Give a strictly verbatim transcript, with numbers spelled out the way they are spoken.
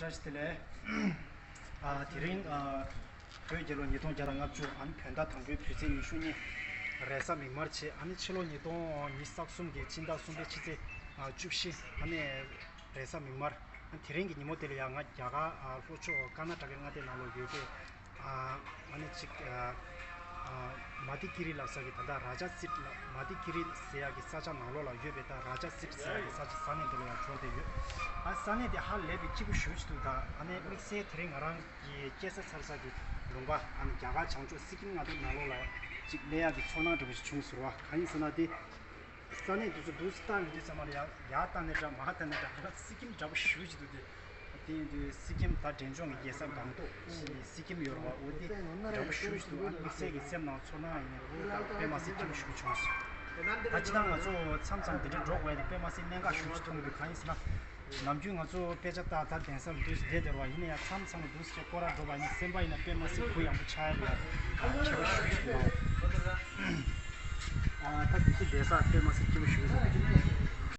བཀྲ་ཤིས་བདེ་ལེགས། ཨ་དེ་རིང་ཨ་བོད་རྒྱལ་ལོ་ཉིས་སྟོང་བརྒྱ་དང་ལྔ་བཅུ། ཨ་ནི་བོད་ཟླ་དང་པོའི་བོད་ཚེས་ཉི་ཤུ་གཉིས། རེས་གཟའ་མིག་དམར་བྱས། ཨ་ནི་ཕྱི་ལོ་ཉིས་སྟོང་ཉི་ཤུ་རྩ་གསུམ་གྱི་ཕྱི་ཟླ་གསུམ་པའི་ཕྱི་ཚེས་ཨ་བཅུ་བཞི། ཨ་ནི་རེས་གཟའ་མིག་དམར། ཨ་དེ་རིང་གི་ཉིན་མོ་དེ་ལ་ཡང་ང་རྒྱ་གར་ཨ་ལྷོ་ཕྱོགས་ཀར་ན་ཊ་ཀའི་མངའ་སྡེ་ནང་ལོགས་ཡོད་པའི་ཨ་ཨ་ནི་གཅིག་ཨ་ཨ་མ་ཏི་ཀི་རི་ལབ་ས་གི་ད་ལྟ་ར་ཇ་སིབ་ལ་མ་ཏི་ཀི་རི་ཟེར་ཡག་གི་ས་ཆ་ནང་ལོགས་ལ་ཡོད་པའི་ད་ར་ཇ་སིབ་ཟེར་ཡག་གི་ས་ཆ་ས་གནས་དེ་ལ་ཡང་འབྱོར་བསྡད་ཡོད། ཨ་ས་གནས་དེ་ཧ་ལས་པའི་སྐྱིད་པོ་ཞེ་པོ་ཅིག་འདུག་ད་ཨ་ནི་དམིགས་བསལ་དེ་རིང་ང་རང་གི་སྐྱེས་ས་འཚར་ས་གི་ལུང་པ་ཨ་ནི་རྒྱ་གར་བྱང་ཕྱོགས་སི་ཀིམ་མངའ་སྡེ་ནང་ལོགས་ལ་ཅིག་སླེབས་ཡག་གི་ཚོར་སྣང་འདྲ་པོ་ཞིག་བྱུང་ཟེར་བ། གང་ཡིན་ཟེར་ན་དེ། ས་གནས་དེ་ཚོ་འདུག་སེ་བལྟ་ཡོང་དུས་ཙམ་པ་ལ་ཡ་ཡར་བལྟ་ནས་འདྲ་མར་བལྟ་ནས་འདྲ་ཧ་ལམ་སི་ཀིམ་འདྲ་པོ་ཞེ་པོ་ཅིག་འདུག་སྟེ། དེ་ཡིན་དུས་སི་ཀིམ་ད་འབྲས་ལྗོངས་ཀྱི་རྒྱལ་ས་སྒང་ཏོག་ཞེས་སི་ཀིམ་ཡོད་རེད་པ། འོ་དེ་འདྲ་པོ་ཞེ་པོ་ཅིག་འདུག་ཨ་དམིགས་བསལ་གྱི་སེམས་ནང་ཚོར་སྣང་ཡིན་ནའི་འོ་ད་དཔེ་མ་སྲིད་སྐྱིད་པོ་ཞེ་པོ་བྱུང་སོང་། ད་སྤྱིར་བཏང་ང་ཚོ་མཚམས་མཚམས་འདི་འདྲ་འགྲོ་དགོས་ཡ་དེ་དཔེ་མ་སྲིད་གནད་འགག་ཞེ་པོ་ཅིག་མཐོང་གི་འདུག་གང་ཡིན་ཟེར་ན། ནམ་རྒྱུན་ང་ཚོ་དཔེ་ཆ་ལྟ་ད་གདན་སར་འདུག་སེ་བསྡད་བསྡད་རེད་པ། ཡིན་ན་ཡང་མཚམས་མཚམས་ལ་འདུག་སེ་བྱས་སྐོར་ར་འགྲོ་བ་ཡིན་ན་སེམས་པ་ཡིན་ན་དཔེ་མ་སྲིད་གུ་ཡངས་པོ་ཆགས་ཡ་རེད་ཡ། ཨ་ཁྱད་པར་ཞེ་པོ་ཞིག་འདུག་ཨ་ད་དེ་ཚོ་བསྡད་ས་དཔེ་མ་སྲིད་སྐྱིད་པོ་ཞེ་པོ་ཞིག་འདུག